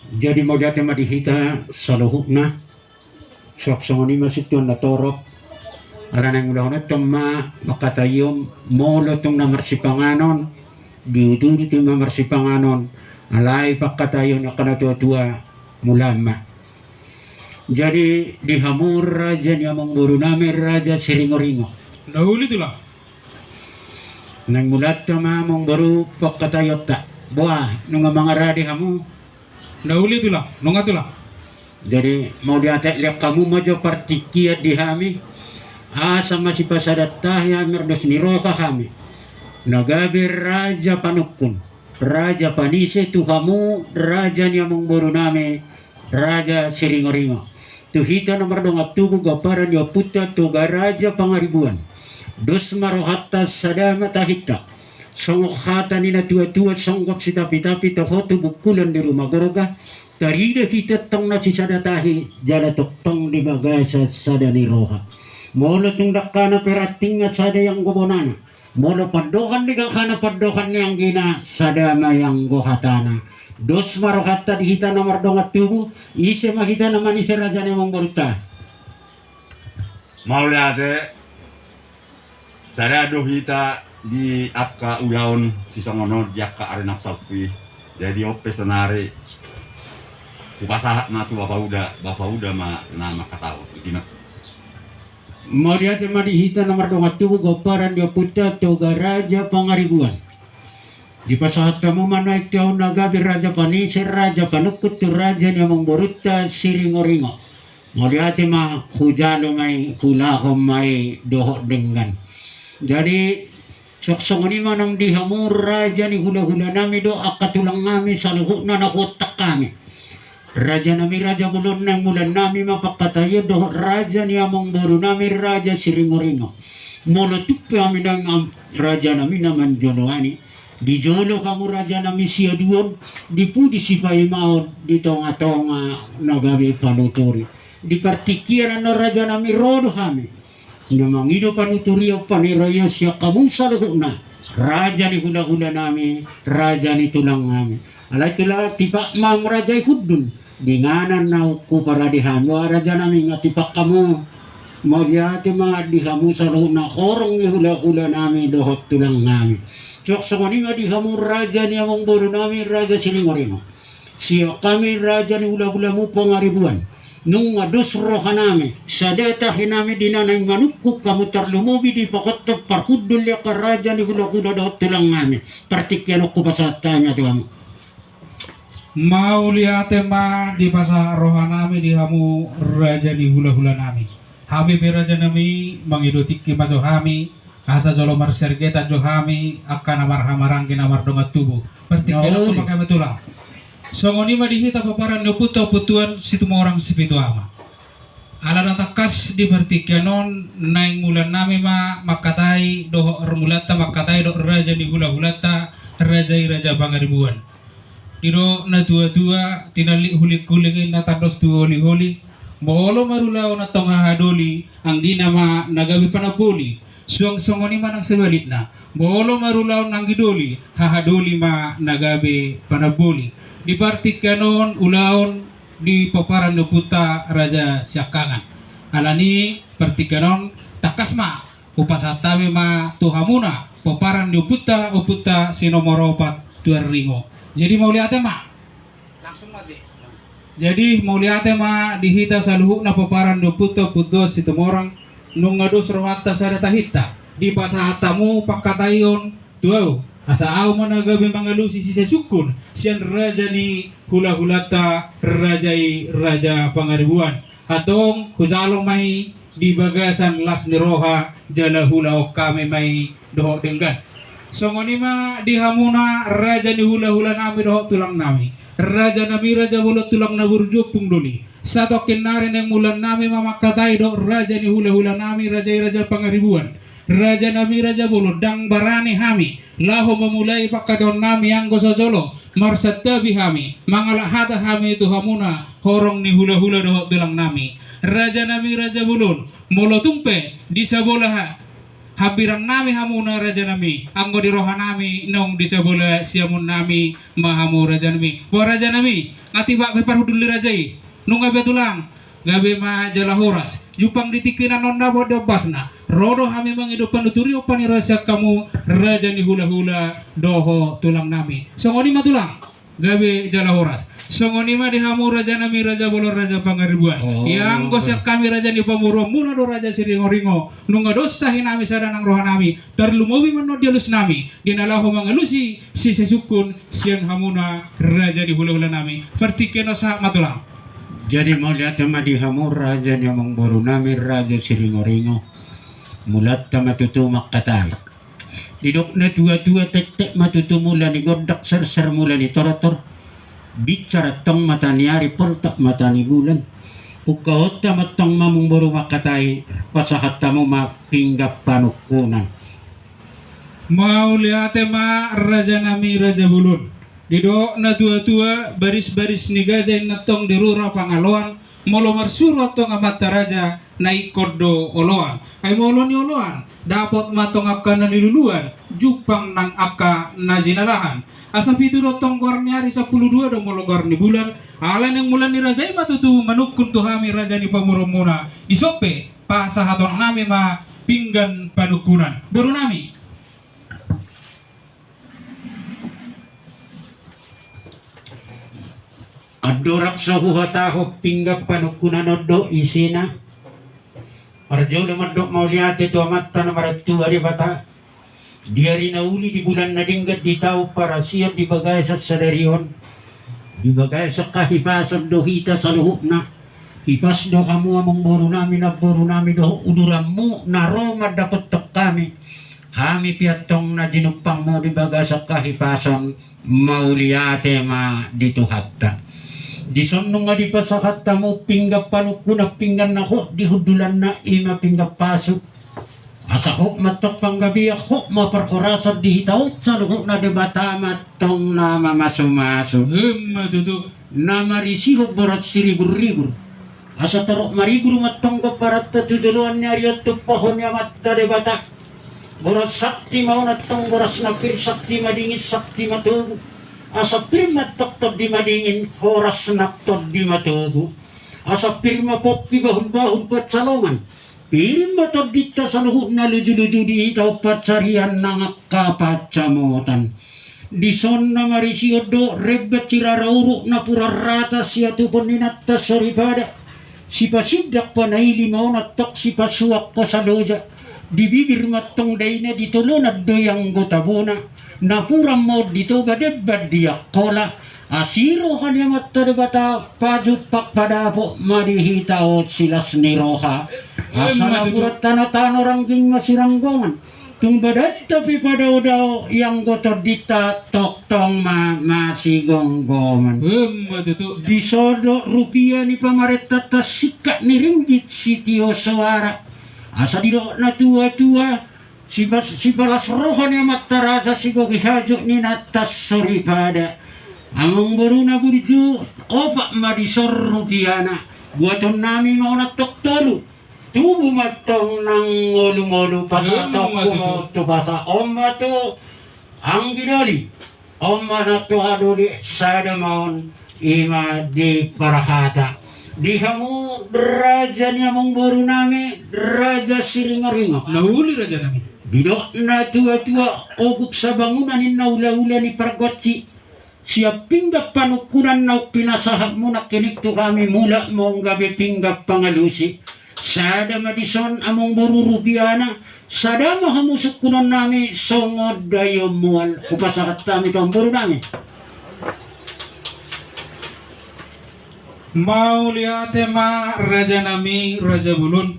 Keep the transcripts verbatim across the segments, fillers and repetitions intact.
Jadi mauliate ma di hita saluhutna. Suang songon i ma sintua na torop. Ala naeng ulahononta ma pangkataion, molo tung na marsipanganon, diuduti ma marsipanganon, alai pangkataion angka na tuatua, mauliate ma. Jadi di hamu raja ni amangborunami Raja Siringoringo. Na uli tulang. Naeng mauliate ma amangboru pangkataionta. Boa, nunga mangarade hamu? Na uli tulang, nunga tulang. Jadi mauliate, lean hamu ma jo partingkian di hami, asa masipasahat hami mardos ni roha hami, na gabe raja panungkun, raja panise tu hamu raja ni amangborunami Raja Siringoringo, tu hita na mardongan tubu gomparan ni ompunta Toga Raja Pangaribuan. Dos ma rohanta, sada ma tahinta. Songon hata ni na tuatua, songgop sitapitapi toho tu bungkulan ni ruma gorga. Tarida hita tong na sisada tahi, jala tongtong di bagasan sada ni roha. Molo tung dangkana pe rantingna, sada ianggo bonana. Molo pandohan ni dangkana, pandohan ni anggina, sada ma ianggo hatana. Dos ma rohanta di hita na mardongan tubu. Ise ma hita na manise raja ni amangborunta? Mauliate. Sada do hita di angka ulaon sisongon on, di angka ari na sahat i. Jadi on pe sonari hupasahat ma tu bapa uda, bapa uda ma na mangkatahon. Iti ma. Mauliate ma di hita na mardongan tubu gomparan ni ompunta Toga Raja Pangaribuan. Dipasahat hamu ma nuaeng tu ahu na gabe raja panise, raja panungkun tu raja ni amangborunta Siringoringo. Mauliate ma, hujalo ma i, huulahon ma i dohot denggan. Jadi suang songon i ma nang di hamu raja ni hulahulanami dohot angka tulangnami saluhutna na huontak hami. Rajanami raja bolon, naeng mauliate ma pangkataion dohot raja ni amangborunami Raja Siringoringo. Molo tung pe hami naeng, am, rajanami na manjoloani, di jolo hamu rajanami siaduon, di pudi sipaimaon, di tongatonga na gabe panuturi. Di partingkian on rajanami ro do hami na mangido panuturion, paneroion sian hamu saluhutna raja ni hulahulanami, raja ni tulangnami. Alai tulang, tipak ma raja i hundul, di inganan naung huparade hami. Boa rajanami, nga tipak hamu. Mauliate ma di hamu saluhutna horong ni hulahulanami dohot tulangnami. Suang songon i ma di hamu raja ni amangborunami Raja Siringoringo. Sian hami raja ni hulahulamu Pangaribuan, nunga dos rohanami, sada tahinami di na naeng manungkun hamu, tarlumobi di pahothon parhundul ni angka raja ni hulahula dohot tulangnami. Partingkian on hupasahat hami ma tu hamu. Mauliate ma, dipasahat rohanami di hamu raja ni hulahulanami. Hami pe rajanami mangido tingki ma jo hami, asa jolo marsiargetan jo hami angka na marhahamaranggi na mardongan tubu. Partingkian on, uli, hupasahat ma tulang. Songon i ma di hita pomparan ni ompunta Ompu Tuan Situmorang Sipitu Ama. Ala na tangkas di partingkian on, naeng mauliate nami ma mangkatai dohot, mauliate mangkatai dohot raja ni hulahulanta, raja i Raja Pangaribuan. Didok na tuatua, tinallik hulinghuling i na tandos tu holiholi. Molo marulaon antong hahadoli, anggina ma na gabe panamboli. Suang songon i ma nang sebalikna. Molo marulaon anggidoli, hahadoli ma na gabe panamboli. Di partingkian on ulaon di pomparan ni ompunta Raja Siangkangan. Alani partingkian on tangkas ma hupasahat hami ma tu hamuna pomparan ni ompunta, ompunta si nomor opat Tuan Ringo. Jadi mauliate ma. Langsung ma be. Jadi mauliate ma di hita saluhutna pomparan ni ompunta, Ompu Tuan Situmorang, nunga dos rohanta sada tahinta. Dipasahat hamu pangkataion tu ahu, asa ahu ma na gabe mangalusi sisungkun sian raja ni hulahulanta, raja i Raja Pangaribuan. Antong hujalo ma i di bagasan las ni roha, jala huulahon hami ma i dohot denggan. Songon i ma di hamuna raja ni hulahulanami dohot tulangnami, rajanami raja bolon, tulang na burju, Ompung Doli. Satongkin nari naeng mauliate nami ma mangkatai dohot raja ni hulahulanami, raja i Raja Pangaribuan. Rajanami raja bolon, ndang barani hami laho mamulai pangkataionami anggo so jolo marsantabi hami, mangalap hata hami tu hamuna horong ni hulahula dohot tulangnami. Rajanami raja bolon, molo tung pe di sabola ha-, hambirang nami hamuna raja nami, anggo di roha nami naung di sabola siamun nami ma hamu raja nami. Boha raja nami, nga tiba pe parhundul ni raja i. Nunga be tulang, gabe ma jala horas. Jumpang di tingki na on dapot di ombasna, ro do hami mangido panuturion panirasian hamu raja ni hulahula dohot tulang nami. Songon i ma tulang, gabe jala horas. Songon i ma di hamu raja nami, raja bolon, raja pangaribuan. Oh. Ianggo sian hami raja ni pamoruonmuna do raja Siringoringo, nunga dos tahi nami sada nang roha nami, tarlumobi ma annon di alus nami di na laho mangalusi sise sungkun sian hamuna raja ni hulahula nami. Partingkian on sahat ma tulang. Jadi mauliate ma di hamu raja ni amangboru nami raja Siringoringo. Mulanta ma tutu mangkatai. Didok na tuatua, tektek ma tutu mula ni gondang, serser mula ni tortor. Binsar antong mata ni ari, poltak mata ni bulan. Ungkapta ma antong amangboru mangkatai, pasahat hamu ma pinggan panungkunan. Mauliate ma raja nami raja bolon. Didok na tuatua, barisbaris ni gaja inna antong di rura Pangaloan, molo marsuru antong amanta raja, na ingkon do oloan. Ai molo nioloan, dapot ma antong angka na niluluan, jumpang nang angka na jinalahan. Asa pitu do antong goar ni ari, sampulu dua do molo goar ni bulan. Alai naeng mula ni raja i ma tutu manungkun tu hami raja ni pamoruonmuna. Dison pe pasahaton nami ma pinggan panungkunan. Boru nami. Andorang so huhatahon pinggan panungkunan on do isina. Parjolo mandok mauliate tu Amanta na martua Debata. Di ari na uli, di bulan na denggan, di taon parasian, di bagasan sadari on, di bagasan hahipason do hita saluhutna. Hipas do hamu amangboru nami, namboru nami dohot uduranmu na ro mandapothon hami. Hami pe antong na jinumpangmu di bagasan hahipason, mauliate ma di Tuhanta. Dison nunga dipasahat hamu pinggan panungkunan, pinggan na hot di hundulanna, i ma pinggan pasu. Asa hot ma antong panggabean, hot ma parhorasan di hita on saluhutna, Debata ma antong na mamasumasu. Emma tutu. Na marisihon borat siriburribur. Asa torop maribur ma antong gombaranta tu joloan ni ari on, tumpahon ni Amanta Debata. Borat santi ma on antong, boras na pir, santi madingin, santi matogu. Asa pir ma antong tondi madingin, horas nang tondi matogu. Asa pir ma pongki, bahulbahul pansalongan. Pir ma tondinta saluhutna, lujuluju di hita on pansarian nang angka pansamotan. Dison na marisihon do rembat sirara uruk, napuran rata siatupon ni inanta soripada. Sipasindak panaili ma on antong, sipasuan hosa loja. Di bibir ma antong daina, di tolonan do ianggo tabona. Napuran ma on di Toba, demban di Angkola. Asi roha ni Amanta Debata, pajumpang padapot ma di hita on silas ni roha. Asa napuran tanotano, rangging ma siranggongan. Tung badanta pe padaodao, ianggo tondinta tongtong ma masigomgoman. Emma tutu. Dison do rupia ni pamarentanta, singkat ni ringgit sitio soara. Asa didok na tuatua, sipas-, sipalas roha ni amanta raja, sigohi hajut ni inanta soripada. Amangboruna burju, opat ma dison rupiana. Buaton nami ma on antong tolu. Tubu ma antong nang ngolungolu, pasahatonku ma on tu pasa, on ma tu anggi doli, on ma nang tu haha doli, sada ma on, i ma di parhata. Di hamu raja ni amangboru nami, raja Siringoringo. Na uli raja nami. Didok na tuatua, ogup sabangunan ninna ulaula ni pargonsi. Sian pinggan panungkunan naung pinasahatmu nangkining tu hami, mulak ma on gabe pinggan pangalusi. Sada ma dison amangboru rupiana, sada ma hamu sungkunon nami songon daion mual. Hupasahat hami tu amangboru nami. Mauliate ma raja nami, raja bolon.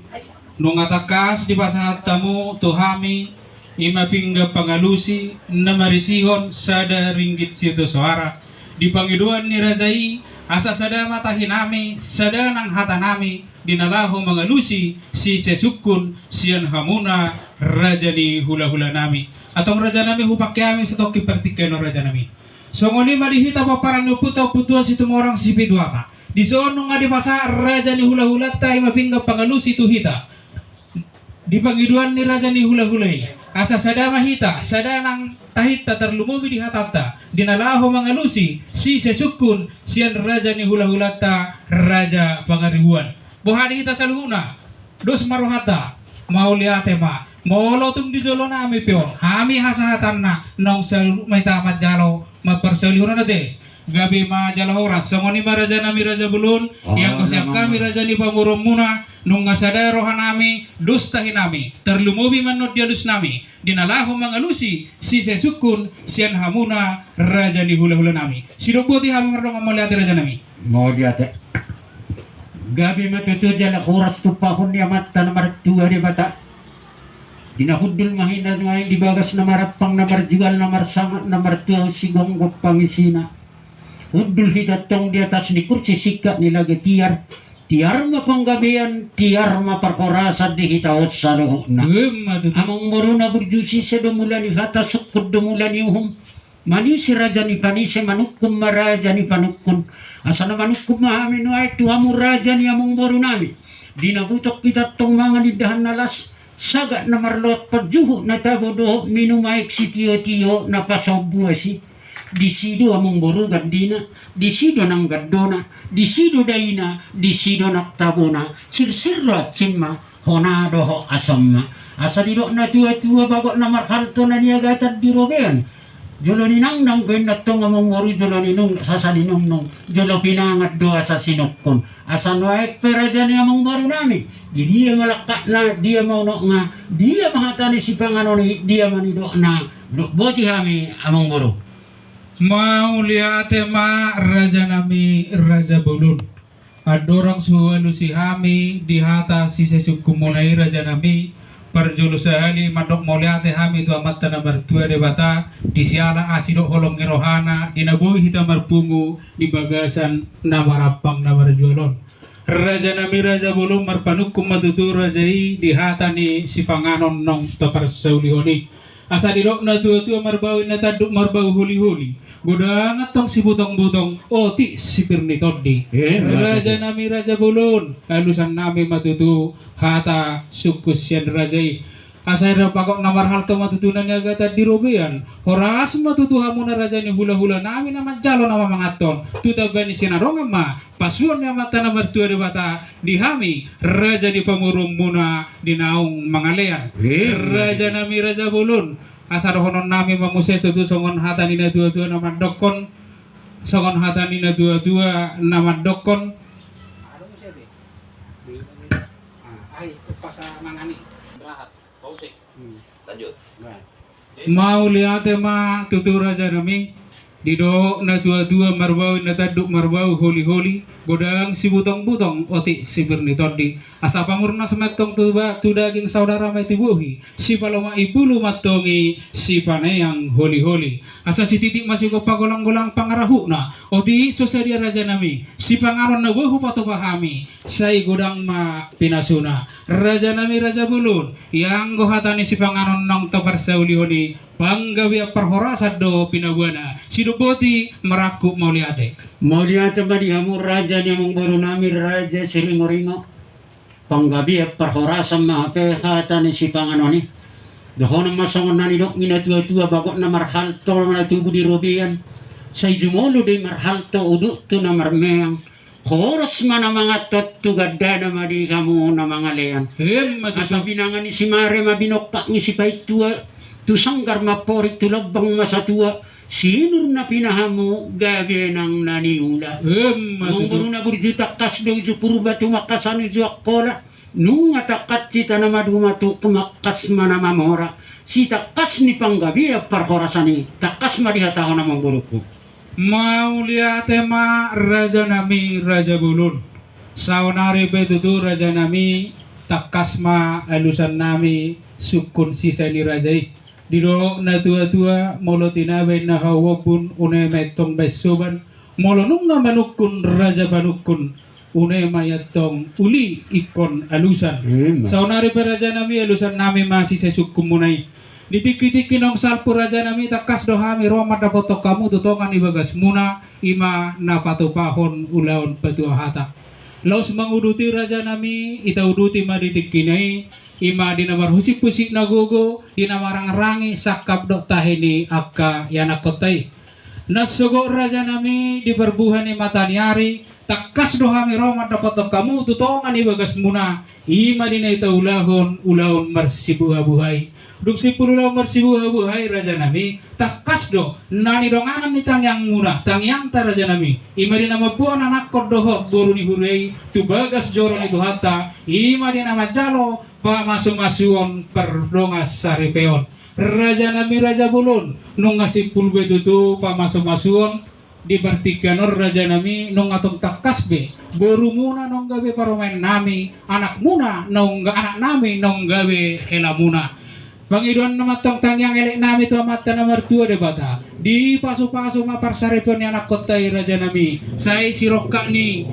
Nunga tangkas dipasahat hamu tu hami, i ma pinggan pangalusi na marisihon sada ringgit sitio soara. Di pangidoan ni raja i, asa sada ma tahi nami, sada nang hata nami, di na laho mangalusi sise sungkun sian hamuna raja ni hulahula nami. Antong raja nami, hupangke hami satongkin partingkian on raja nami. Songon i ma di hita pomparan ni ompunta Ompu Tuan Situmorang Sipitu Ama. Dison nunga dipasahat raja ni hulahulanta, i ma pinggan pangalusi tu hita. di pangidoan ni raja ni hulahula i. Asa sada ma hita, sada nang tahinta tarlumobi di hatanta, di na laho mangalusi sise sungkun sian raja ni hulahulanta Raja Pangaribuan. Boha di hita saluhutna? Dos ma rohanta. Mauliate ma. Molo tung di jolo nami pe on, hami hasahatanna naung saluhut ma hita manjalo mamparsaulihon on ate. Gabe ma jala horas. Songon i ma raja nami Raja Bolon. Ianggo sian hami raja ni pamoruonmuna, nunga sada roha nami, dos tahi nami, tarlumobi ma annon di alus nami, di na laho mangalusi sise sungkun sian hamuna raja ni hulahula nami. Sidok boti hami mardongan mauliate raja nami. Mauliate. Gabe ma tutu jala horas tumpahon ni Amanta na martua Debata. Di na hundul ma hita nuaeng di bagas na marampang, na marjual, na marsangat, na martua sigonggop pangisina. Hundul hita tong di atas ni kursi singkat ni lage tiar. Tiar ma panggabean, tiar ma parhorasan di hita on saluhutna. Ima tutu. Amangboru na burju, sise do mula ni hata, sungkun do mula ni uhum. Manise raja ni panise, manungkun ma raja ni panungkun. Asa na manungkun ma hami nuaeng tu hamu raja ni amangboru nami. Di na butong hita tong mangan indahan na las, sagat na marloak panjuhut na tabo dohot minum aek sitiotio na pasombu asi. Disi do amangboru gandina, disi do nang gandona, disi do daina, disi do nang tabona. Sirsir do hansit ma hona dohot asom ma. Asa didok na tuatua, bagot na marhalto na niagatan di robean. Jolo ninangnang do inna tong amangboru, jolo ninungnung, sasa ninungnung, jolo pinangan do asa sinungkun. Asa nuaeng pe raja ni amangboru nami, di dia ma langkatna, dia ma unokna, dia ma hata ni sipanganon i, dia ma nidokna? Dok boti hami amangboru. Mauliate ma raja nami Raja Bolon. Andorang so hualusi hami di hata sise sungkunmuna i raja nami, parjolo sahali mandok mauliate hami tu Amanta na martua Debata, di siala asi dohot holong ni rohana, di na boi hita marpungu di bagasan na marampang na marjual on. Raja nami Raja Bolon, marpanungkun ma tutu raja i di hata ni sipanganon naung taparsaulihon i. Asa didok na tuatua, marbau inna tanduk, marbau holiholi, godang antong sibutongbutong, otik sipir ni tondi. Eh, raja nami Raja Bolon, alusan nami ma tutu hata sungkun sian raja i. Asa hira bagot na marhalto ma tutu na niagatan di robean. Horas ma tutu hamuna raja ni hulahula nami na manjalo na mamanganhon. Tu tamba ni sinadongan ma pasuon ni Amanta na martua Debata di hami raja ni pamoruonmuna di naung mangalean. Eh, raja nami Raja Bolon. Asa dohonon nami ma muse tutu songon hata ni na tuatua na mandokkon. Songon hata ni na tuatua na mandokkon. Anu muse be. Ah, ai, pas mangan i. Rahat. Pausik. Hmm. Lanjut. Nah. Mauliate ma tutu raja nami. Didok na tuatua, marbau inna tanduk, marbau holiholi, godang sibutongbutong, otik sipir ni tondi. Asa pamurnas ma antong tu ba-, tu daging, saudara ma i tu bohi, sipalomak imbulu ma antong i sipaneang holiholi. Asa sititik ma sigompa, golanggolang pangarahutna, otik so sadia raja nami, sipanganon na boi hupatupa hami, sai godang ma pinasuna. Raja nami Raja Bolon, ianggo hata ni sipanganon naung taparsaulihon i, panggabean parhorasan do pinaboana. Sidok boti, marangkup mauliate. Mauliate ma di hamu raja ni amangboru nami Raja Siringoringo. Panggabean parhorasan ma hape hata ni sipanganon i. Dohonon ma songon na nidok ni na tuatua, bagot na marhalto ma na tubu di robean, sai jumolo do i marhalto udut tu na marmeang. Horas ma na manganhon, tu gandana ma di hamu na mangalean. Emma tutu. Asa binanga ni simare ma binongkak ni sipaintua, tu sanggar ma amporik, tu lambang ma satua, sinur na pinahanmu gabe nang na niula. Emma tutu. Amangboru na burju, tangkas do uju Purba tumangkasan uju Angkola. Nunga tangkas hita na maduma, tumangkas ma na mamora. Sitangkas ni panggabean parhorasan i, tangkas ma dihatahon amangborungku. Mauliate ma raja nami Raja Bolon. Saonari pe tutu raja nami, tangkas ma alusan nami sungkun sise ni raja i. Didok na tuatua, molo tinaba inna hau ombun, une ma antong baen soban. Molo nunga manungkun raja panungkun, une ma i antong uli ingkon alusan. Ima. Saonari pe raja nami, alusan nami ma sise sungkunmuna i. Di tingki-tingki naung salpu raja nami, tangkas do hami ro mandapothon hamu tu tonga ni bagasmuna, i ma na patupahon ulaon patua hata. Laos manguduti raja nami, ita uduti ma di tingkina i, ima di na marhusik-husik na gogo, di na marangrangi sangkap dohot tahi ni angka ianakkonta i. Nasogot rajanami di parbuha ni mataniari, tangkas do hami ro mandapothon hamu tu tonga ni bagasmuna, ima di na hita ulahon ulaon marsibuha-buha i. Dung simpul ulaon marsibuha-buha i rajanami, tangkas do na nidonganan ni tangiangmuna, tangiangta rajanami, ima di na mamboan anakkon dohot boru ni huria i tu bagas joro ni Tuhanta, ima di na manjalo pamasu-masuon pardongansaripeon. Rajanami raja bolon, nunga simpul be tutu pamasu-masuon di partingkian on rajanami, nunga tong tangkas be borumuna naung gabe parumaennami, anakmuna naung ga-, anaknami naung gabe helamuna. Pangidoan nama tong tangiang eleknami tu Amanta na martua Debata, dipasu-pasu ma parsaripeon ni anakkonta i rajanami, sai sirongkap ni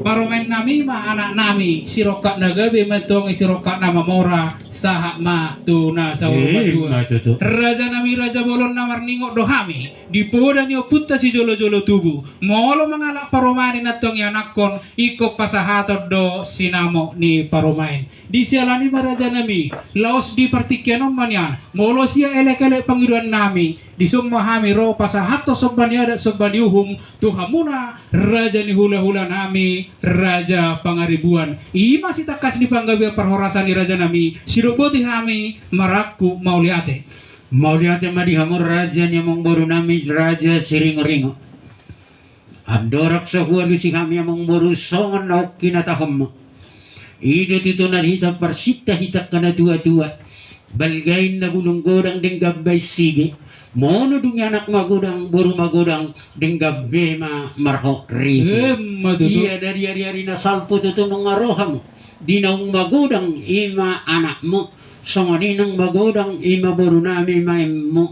parumaennami ma anaknami, sirongkap na gabe ma antong i sirongkap na mamora, sahat ma tu na saur matua. Ima tutu. Rajanami raja bolon, na marningot do hami di poda ni ompunta sijolo-jolo tubu, molo mangalap parumaen i antong i anakkon, ingkon pasahaton do sinamot ni parumaen. Di siala ni i ma rajanami, laos di partingkian on ma nian, molo sian elek-elek pangidoannami, dison ma hami ro pasahathon somba ni adat somba ni uhum tu hamuna raja ni hula-hulanami, Raja Pangaribuan. Ima sitangkas ni panggabean parhorasan i rajanami, sidok boti hami marangkup mauliate. Mauliate ma di hamu raja ni amangborunami Raja Siringo-ringo. Andorang so hualusi hami amangboru songon na hon hinatahonmu. I do tutu na hita parsinta hita angka na tua-tua. Balga inna bulung godang denggan bahen sige. Molo dung i anak magodang, boru magodang, denggan be ma marhot ribu. Emma tutu. Ia dari ari-ari na salpu tutu nunga ro hamu. Di naung magodang i ma anakmu. Songon i naung magodang i ma borunami ma inmu.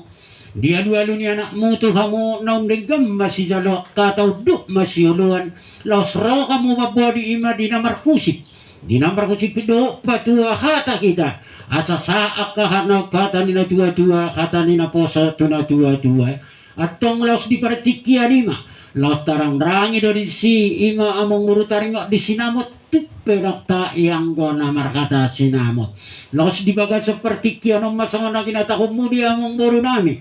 Di alu-alu ni anakmu tu hamu naung denggan masijaloan, hata unduk masioloan, laos ro hamu mamboan i ma di na marhusip. Di na marhusip dohot patua hata hita. Asa sahat angka hata ni na tua-tua, hata ni naposo tu na tua-tua. Antong laos di partingkian i ma, laos tarangrangi do disi i ma amangboru taringot di sinamot. Tung pe dang tahi anggo na marhata sinamot. Laos di bagasan partingkian on ma songon na hinatahonmu di amangborunami.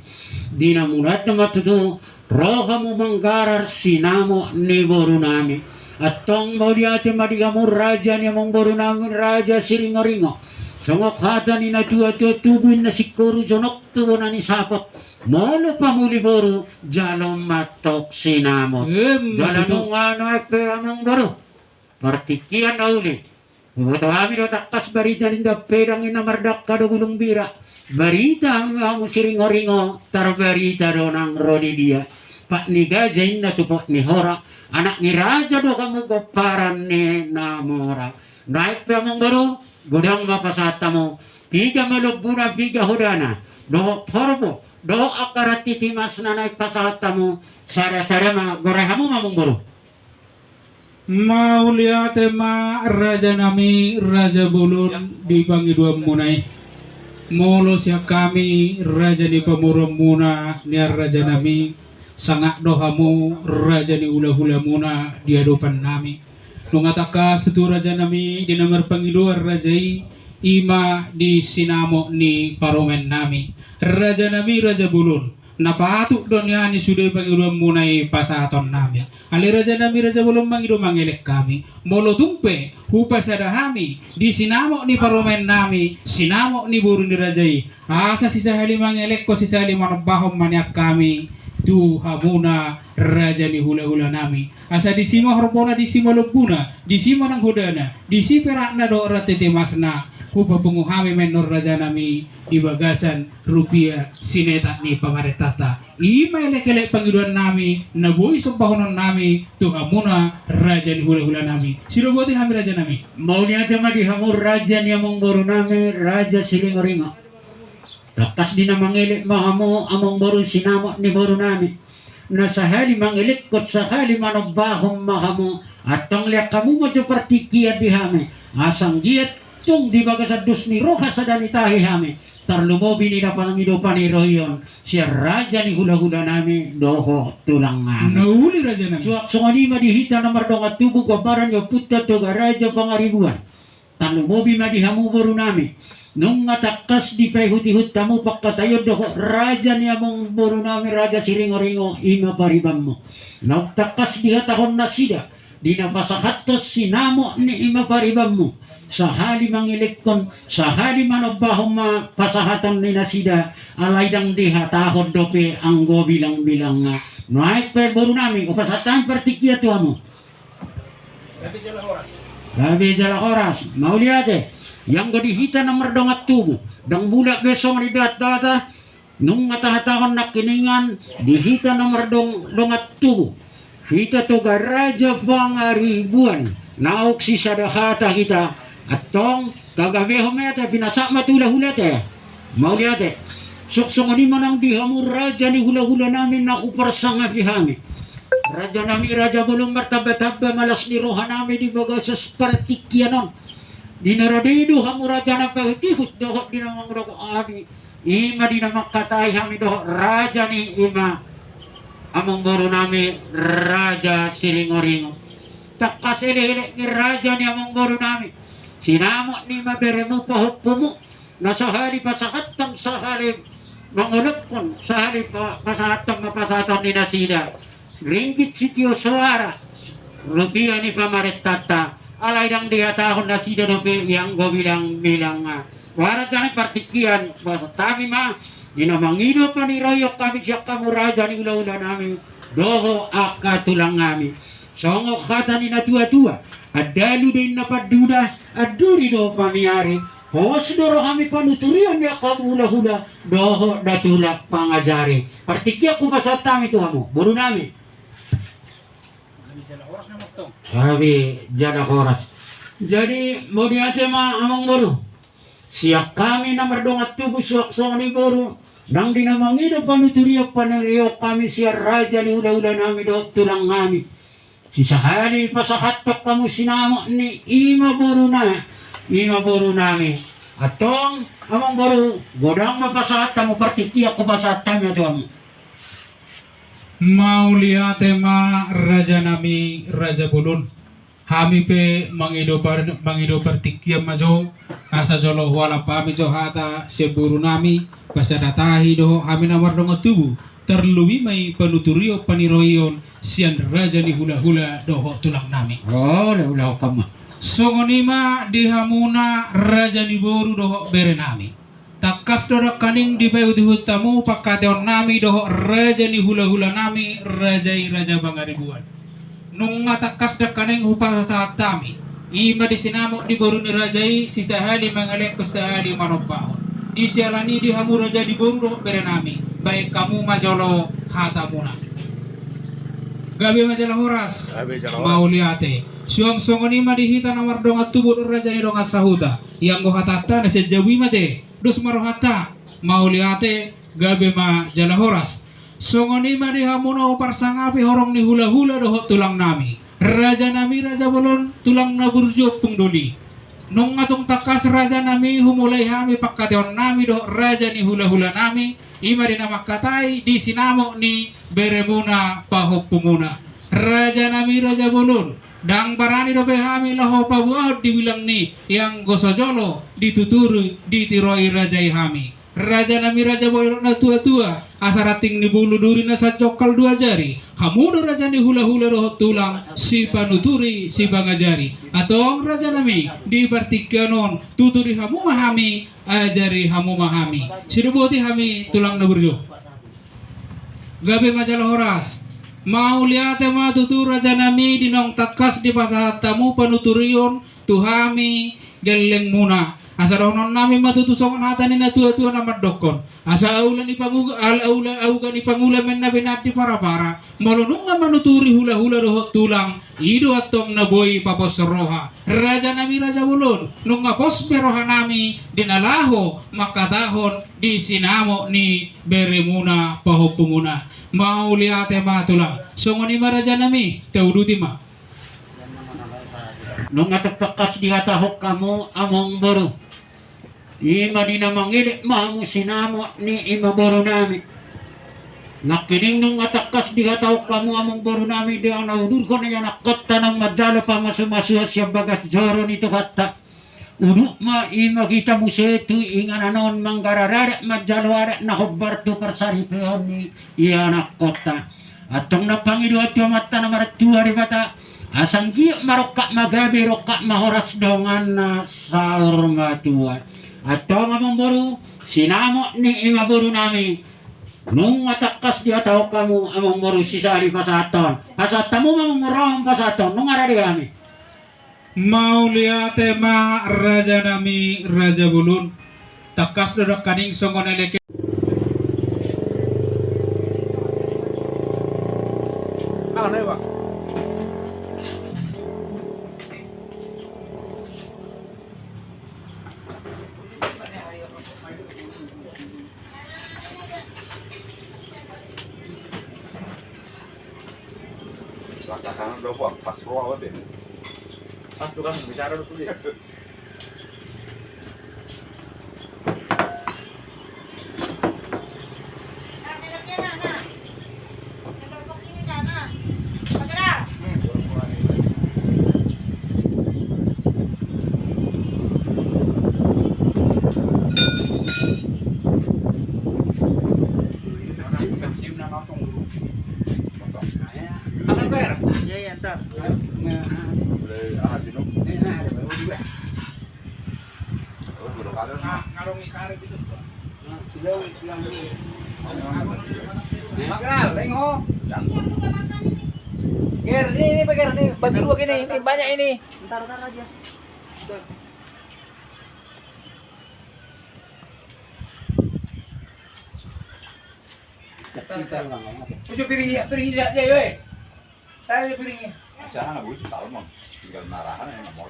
Di na mulaanta ma tutu ro hamu manggarar sinamot ni borunami. Antong mauliate ma di hamu raja ni amangborunami Raja Siringo-ringo. Songon hata ni na tua-tua, tubu inna singkoru, jonok tu bona ni sapot. Molo pamuli boru, jalo ma antong sinamot. Emma tutu. Jala nunga naeng pe amangboru. Partingkian na uli. Huboto hami do tangkas barita ni dapedang i na mardangka do bulung bira. Barita hamu, hamu Siringo-ringo, tarbarita do nang ro di dia. Pat ni gaja inna tu pot ni hora. Anak ni raja do hamu, pomparan ni na mora. Naeng pe amangboru, godang ma pasahat hamu. Piga ma lombuna, piga hodana. Dohot horbo, dohot angka ranting timasna naeng pasahat hamu. Sada-sada ma, goar hamu ma amangboru. Mauliate ma rajanami raja bolon di pangidoanmuna i. Molo sian hami raja ni pamoruonmuna nian rajanami, sangap do hamu raja ni hula-hulamuna di adopannami. Nunga tangkas tutu rajanami di na marpangidoan raja i, i ma di sinamot ni parumaennami. Rajanami raja bolon, na patut do nian i sude pangidoanmuna i pasahatonnami. Alai rajanami raja bolon, mangido mangelek hami. Molo tung pe hupasada hami di sinamot ni parumaennami sinamot ni boru ni raja i, asa sisahali mangelekhon sisahali manombahon ma nian hami tu hamuna raja ni hula-hulanami. Asa disi ma horbona, disi ma lombuna, disi ma nang hodana, disi perakna dohot ranting timasna. Hupapungu hami ma annon rajanami di bagasan rupia sinetak ni pamarentanta. I ma elek-elek pangidoannami na boi sombahononnami tu hamuna raja ni hula-hulanami. Sidok boti hami rajanami. Mauliate ma di hamu raja ni amangborunami Raja Siringo-ringo. Tangkas di na mangelek ma hamu amangboru sinamot ni borunami. Na sahali mangelekhon sahali manombahon ma hamu. Antong lean hamu ma jo partingkian di hami. Asa anggiat tung di bagasan dos ni roha sada ni tahi hami. Tarlumobi ni na pangido paniroion sian raja ni hula-hulanami dohot tulangnami. Na uli rajanami. Suang songon i ma di hita na mardongan tubu, gambaran ni ompunta Toga Raja Pangaribuan. Tarlumobi ma di hamu boru nami, nunga tangkas dipaihut-ihut hamu pangkataion dohot raja ni amang boru nami, Raja Siringo-ringo, i ma paribanmu. Naung tangkas dihatahon nasida di na pasahathon sinamot ni i ma paribanmu, sahali mangelekhon, sahali manombahon ma pasahaton ni nasida, alai ndang dihatahon dope anggo bilang-bilangna. Nuaeng pe boru nami, hupasahat hami partingkian tu hamu. Gabe jala horas. Mauliate. Ianggo di hita na mardongan tubu, ndang mulak be songon i dahat-dahat, nunga tahatahon nangkiningan, di hita na mardong-, dongan tubu, hita Toga Raja Pangaribuan, naung sisada hata hita, antong tagabehon ma i ate, pinasahat ma tu hula-hula ate. Mauliate. Suang songon i ma nang di hamu raja ni hula-hula nami na huparsangapi hami. Raja nami, raja bolon, martamba-tamba ma las ni roha nami di bagasan partingkian on. Di na rade do hamu raja na paihut-ihut dohot di na mangudahon hami, i ma di na mangkatai hami dohot raja ni i ma amang boru nami, Raja Siringo-ringo. Tangkas elek-elek ni raja ni amang boru nami, sinamot ni i ma beremu pahompumu, na sahali pasahathon, sahali mangelekhon, sahali pa-, pasahathon ma pasahaton ni nasida. Ringgit sitio soara, rupia ni pamarentanta, alai ndang dihatahon nasida dope ianggo bilang-bilangna. Barat jani partingkian, pasahat hami ma, di na mangido paniroion hami sian hamu raja ni hula-hula nami dohot angka tulang nami. Songon hata ni na tua-tua, andalu do inna panduda, anduri do pamiari, pos do rohami panuturion ni angka hula-hula dohot da tulang pangajari. Partingkian hupasahat hami tu hamu boru nami. Gabe jala horas. Jadi mauliate ma amang boru. Sian hami na mardongan tubu, suang songon i boru, nang di na mangido panuturion paniroion hami sian raja ni hula-hula nami dohot tulang nami, sisahali pasahathon hamu sinamot ni i ma boru na-, i ma boru nami. Antong amang boru, godang ma pasahat hamu, partingkian hupasahat hami ma tu hamu. Mauliate ma raja nami, raja bolon. Hami pe mangido par-, mangido partingkian ma jo, asa jolo hualap hami jo hata sian boru nami, pasada tahi dohot hami na mardongan tubu, tarlumobi ma i panuturion paniroion sian raja ni hula-hula dohot tulang nami. Olo, ulaon hamu ma. Songon i ma di hamuna raja ni boru dohot bere nami. Tangkas do nangkaning dipaihut-ihut hamu pangkataion nami dohot raja ni hula-hula nami, raja i Raja Pangaribuan. Nunga tangkas nangkaning hupasahat hami, i ma di sinamot ni boru ni raja i, sisahali mangelekhon, sahali manombahon. Di siala ni i di hamu raja ni boru dohot bere nami, baen hamu ma jolo hatamuna. Gabe ma jala horas. Gabe jala horas. Mauliate. Suang songon i ma di hita na mardongan tubu dohot raja ni dongan sahuta. Ianggo hatanta na sian jabu i ma ate. Dos ma rohanta, mauliate, gabe ma jala horas. Songon i ma di hamu na huparsangapi horong ni hula-hula dohot tulang nami, raja nami, raja bolon, tulang na burju, ompung doli. Nunga tung tangkas raja nami humulai hami pangkataion nami dohot raja ni hula-hula nami, i ma di na mangkatai di sinamot ni beremuna pahompumuna. Raja nami, raja bolon, ndang barani dope hami laho paboahon di bilang ni i, anggo so jolo dituturi, ditiroi raja i hami. Raja nami, raja bolon na tua-tua, asa ranting ni bulu duri na sanjongkal dua jari, hamu do raja ni hula-hula dohot tulang, sipanuturi, sipangajari. Antong raja nami, di partingkian on, tuturi hamu ma hami, ajari hamu ma hami. Sidoboti hami tulang na burju. Gabe ma jala horas. Mauliate ma tutu raja nami di naung tangkas dipasahat hamu panuturion tu hami gellengmuna. Asa dohonon nami ma tutu songon hata ni na tua-tua na mandokkon: Asa aula ni pangu-, al-, aula, auga ni pangula ma inna be na di para-para. Molo nunga manuturi hula-hula dohot tulang, i do antong na boi paposhon roha. Raja nami, raja bolon, nunga pos be roha nami di na laho mangkatahon di sinamot ni beremuna pahompumuna. Mauliate ma tulang. Songon i ma raja nami, tauduti ma. Nunga tung tangkas dihatahon hamu amang boru, i ma di na mangelek ma hamu sinamot ni i ma boru nami. Nangkining nunga tangkas dihatahon hamu amang boru nami, di na hudurhon i anakhonta naung mandalo pamasu-masuon sian bagas joro ni Tuhanta. Udut ma i ma hita muse tu inganan on manggarar adat manjalo adat na hombar tu parsaripeon ni ianakhonta. Antong na pangidoan tu Amanta na martua Debata, asa anggiat ma rongkap ma gabe rongkap ma horas donganna saur matua. Antong amangboru, sinamot ni ima boru nami, nunga tangkas dihatahon hamu amangboru sisali pasahathon. Pasahat hamu ma amangboru pasahathon, nunga rade hami. Mauliate ma raja nami raja bolon. Tangkas do dangkaning songon elek. Langkah kanan do, Bang. Pas roa, Bang. Pas tu kan, bicara do sude. Iya, iya, ntar. Boleh, ah, minum. Iya, nah, ada baru juga. Oh, dua kali. Nah, ngalungi karet itu. Nah, sudah, pulang dulu. Magral, leng ho. Ger, ini, ini, Pak Ger, ini bagi dua gini, ini banyak ini. Ntar, ntar aja. Ntar. Ucok piringi, piringi saja, yo, eh. Saya piringi. Saya nggak boleh salmon, tinggal narahan ya, nggak mau.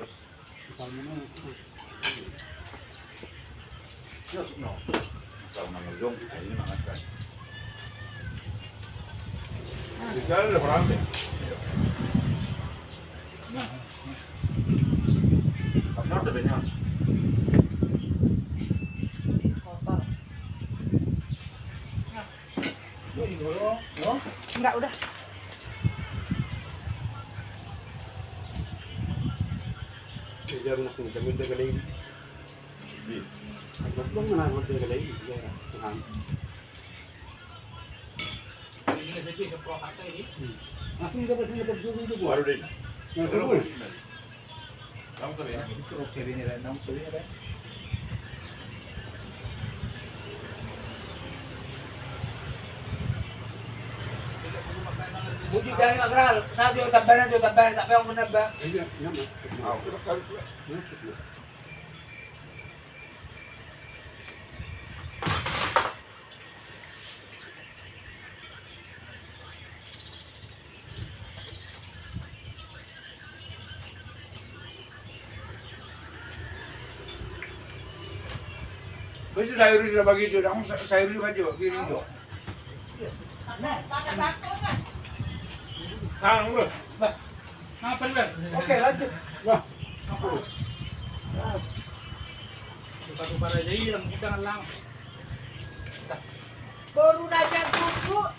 Ya, sukno. Salmon ujung, ini mangan kan. Tinggal ada orang deh. Nah. Tapi ada banyak. Kotor. Enggak, udah. Langsung dapat sini dapat juga itu, Bu. Baru deh. Nah, baru. Bujuk dari Magral, satu tambahan, dua tambahan, tak payah menambah. Iya, iya, Mas. Khusus sayur di bagi itu, dong, sa-, sayur di bagi, piring itu. Nah, udah. Bah, apa, Bang? Oke, lanjut. Wah. Lupa-lupa aja, iya, kita ngelang. Baru aja duduk.